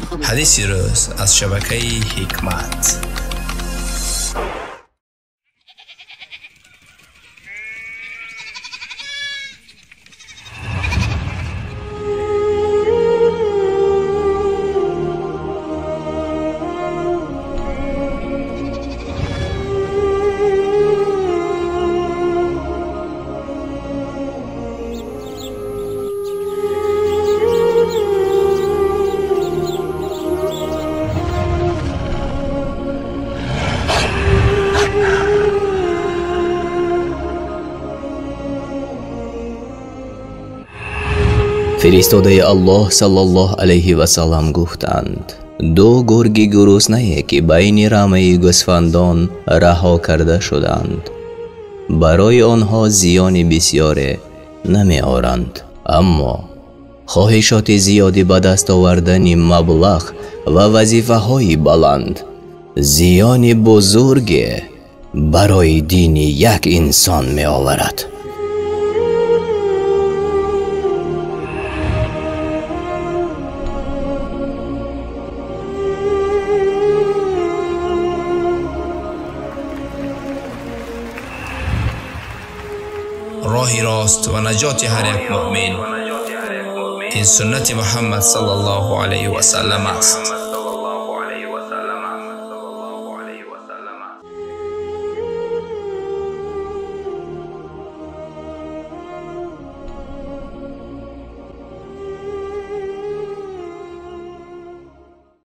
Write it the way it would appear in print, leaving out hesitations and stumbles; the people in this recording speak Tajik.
Ҳадиси рӯз аз шабакаи Ҳикмат. Фиристодаи Аллоҳ саллаллоҳу алайҳи васаллам гуфтанд: ду гурги гуруснае, ки байни рамаи гӯсфандон раҳо карда шуданд, барои онҳо зиёни бисёре намеоранд, аммо хоҳишоти зиёди ба даст овардани маблағ ва вазифаҳои баланд зиёни бузурге барои дини як инсон меоварад. Роҳи рост ва наҷоти ҳар як муъмин ин суннати Муҳаммад саллаллоҳу алайҳи васаллам аст.